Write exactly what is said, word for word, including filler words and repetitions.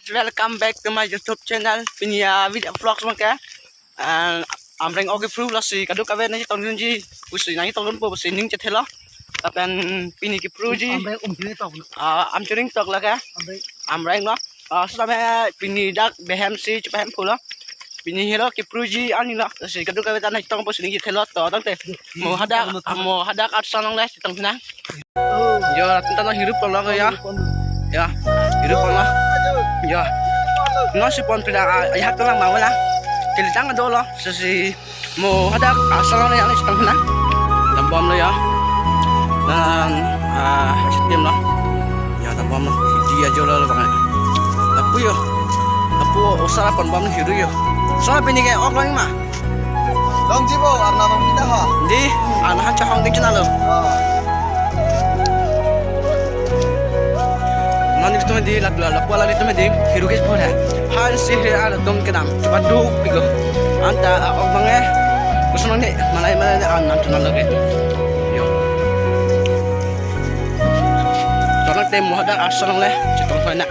Welcome back to my YouTube channel. Pini a video vlog abangke, ah, Amreng ok kepru lasi kadokave nangchetongdunji pusi nangchetongdunpo pusi ning chethelo. Lapen pini kepruji, Amreng um chini tok. Ah, Amchuring tok lake. Amreng. Amreng lo. Ah, sitame pini dak behem si chepahemphulo. Pini helo kepruji arni lo. Lasi kadokave ta nangchetongpo pusi ning chethelo, to tangte. Mo hadak, mo hadak arsan along le chetong nang. Yo, latum ta non hiru ponlo ya. Ya, hiru ponlo. Ya. Non si pon pida, ah, ya, ta lang mawala. Kelitang dolo. Lasi mo hadak arsan along yang chetong nang. Dambomlo ya. Dan, ah, sitim lo. Ya, dambomlo. Di ajo lo bang. Lapu yo. Lapu osar ponbom hiru yo. So pini ke ok lo ma. Longji bo, arnam kita ha. Di, arnam chahong ding chenalo. Ah. Non ilitum di, lak, lak, lapu ilitum di, hiru ke pura. Han si he an dong kedam, cepat du pigo. Anta, ah, ok bang eh. Kusung ni, malai malai ni arnam chenalo ke. Yo. Tolak tem mo hadak arsan along le, chetong nang.